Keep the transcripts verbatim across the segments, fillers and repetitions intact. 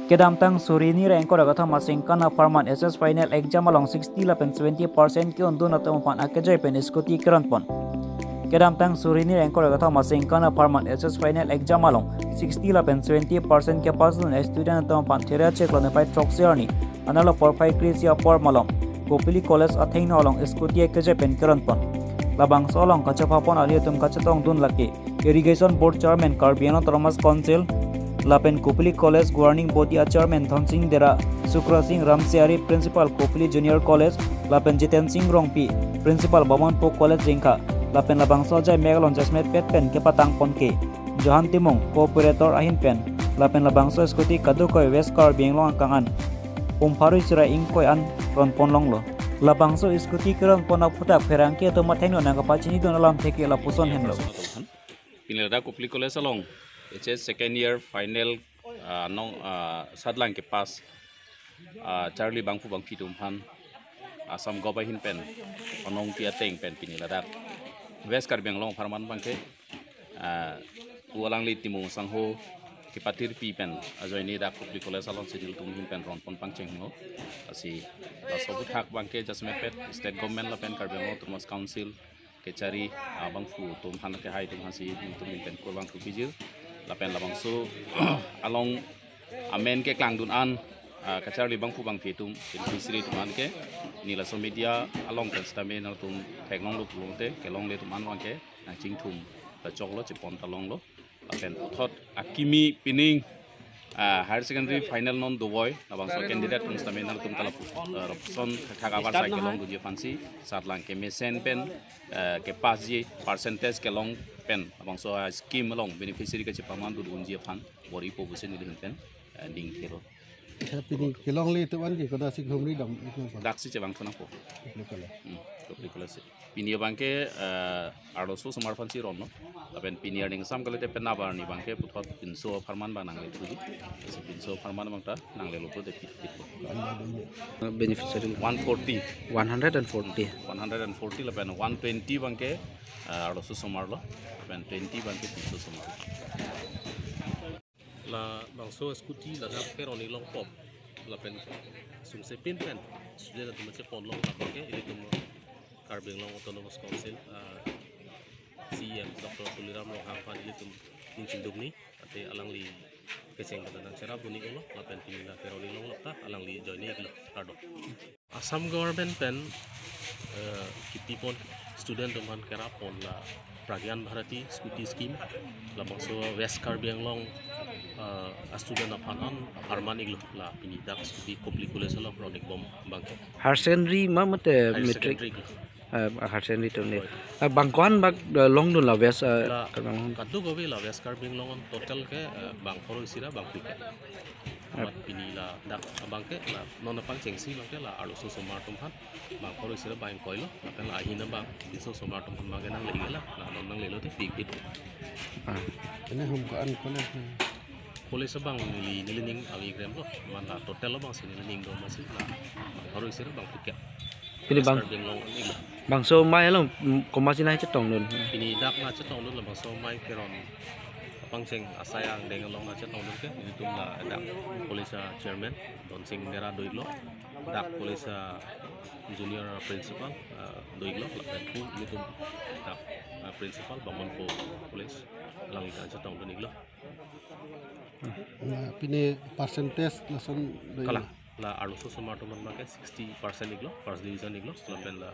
Kedamtang suri hini ra ingkoi ra kethom aningkan apharman H S final exam along sixty lapen seventy percent ke-undun atum aphan akejoi pen scooty keronpon. Kedamtang suri hini ra ingkoi ra kethom aningkan apharman H S final exam along sixty lapen seventy percent kepass dun student atum aphan Therak Chiklo niphai throksi arni anerlo porphai kre-isi apor malom Kopili College athengno along scooty akejoi pen keronpon. Labangso along kachepapon alitum kachetongdun lake Irrigation Board Chairman Karbi Anglong Autonomous Council lapen Kopili College Governing Body a Chairman Dhonsing Dera, Sukra Sing Ramsiari, Principal Kopili Junior College, lapen Jiten Sing Rongpi, Principal Bamonpo College Jengkha, lapen labangso ajai mek along jasemet pet pen kepatangpon ke Johan Timung, co-operator ahin pen, lapen labangso scooty kadokave West Karbi Anglong akang an pum pharo isi ra ingkoi an ronpon longlo. Labangso scooty keronpon aphuthak pherangke atum athengno nangkapachinidun alamthe ke lapuson henlo. Pini ladak Kopili College along H S second year final, ah, nong, ah, satlang kepass, ah, charli bangphu bangphi atum aphan Assam Govt ahin pen, anong pi ateng pen pini ladak West Karbi Anglong apharman abangke, ah, pu alangli Timung Sangho kepatirpi pen ajoine dak Kopili College alongsi nelitum ahin pen ronpon pangcheng lo. Lasi laso aphuthak abangke jasemet pet State Government lapen Karbi Anglong Autonomous Council kechari, ah, bangphu atum aphan, kehai atum aphansi nelitum ahin pen kurvangthu pijir. Lapen labangso along amen keklangdun an, ah, kacharli bangphu bangphi atum, beneficiary atum an ke, pini laso media along pen sitame nangtum theklonglo pulote, kelongle atum an abangke nangchingthum ta choklo, chepon ta longlo. Lapen puthot akimi pining, ah, higher secondary final non dovoi, labangso candidate atum sitame nangtum ta lapu, ah, lapuson thakthak abar sai kelongdunji aphansi, satlang kemesen pen, ah, kepassji, percentage kelong pen, labangso, ah, scheme along beneficiary kachepamandun unji aphan bor-ipo pusi neli ahin pen, ah, dingthelo. Pini kelongle atum an ke kodaksi humri dam? Daksi chevangthu nangpo. Kopili College. Hmm, Kopili College si. Pini abangke, eh, arloso osomar aphansi ronlo. Lapen pini arni angsam kalite penap arni abangke puthot pinso apharman abang nangle thuji. Si pinso apharman abang ta nanglelo pulote pit pit. Beneficiary. One forty. One hundred and forty. One hundred and forty lapen one twenty abangke, eh, arloso osomar lo. Lapen twenty abangke pinso osomar. Labangso scooty ladak keron-i longpo. Lapen sungse pin pen student atum chepon long, labangke ilitum Karbi Anglong Autonomous Council, ah, C E M Doctor Tuliram Ronghang aphan ilitum ning chingdukni, ate alangli kecheng pen nangcherap dun-iklo, lapen pini la keron-i longlok ta alangli ajoine iklo, kardom. Assam Government pen, eh, kipipon student atum aphan kerappon la Pragyan Bharati Scooty Scheme, labangso West Karbi Anglong, eh, a student aphan an apharman iklo, la pini dak scooty Kopili College along ron-ikbom abangke. Higher secondary ma mate higher matric? Secondary iklo. Eh, higher secondary atum ni. Oi. Eh, bang ko-an bak, eh, longdun la West, eh, la Karbi Anglong? Kadokave la West Karbi Anglong an total ke, eh, bang pharo isi ra bang phli ke. Amat pini ladak abangke la non apangchengsi abangke la arloso osomar atum aphan bang pharo isi ra bang ingkoi lo, lapen la ahin abang pinso osomar atum aphan abangke nangle-iklo, la non nanglelo te pik pit. Ah. Ini hum ko-an college ni? College abang neli, nelining ave krem lo, amat la total abangsi nelining do amatsi la bang pharo isi ra bang phli ke. Pini bang West Karbi Anglong an iklo. Bangso amei along, mm, komatsi nangchetongdun? Pini dak nangchetongdun labangso amei keron apangcheng asai angdeng along nangchetongdun ke, ilitum ladak college a chairman Dhonsing Dera do-iklo, dak college a junior principal, ah, do-iklo, lapen pu ilitum dak, ah, principal Bamonpo College alangli nangchetongdun-iklo. Na, pini percentage lason do-iklo? Kalang, la arloso osomar atum aphan abangke sixty percent iklo, first division iklo, lapen la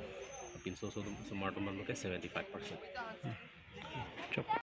pinso osomar atum aphan abangke seventy five percent. Chok.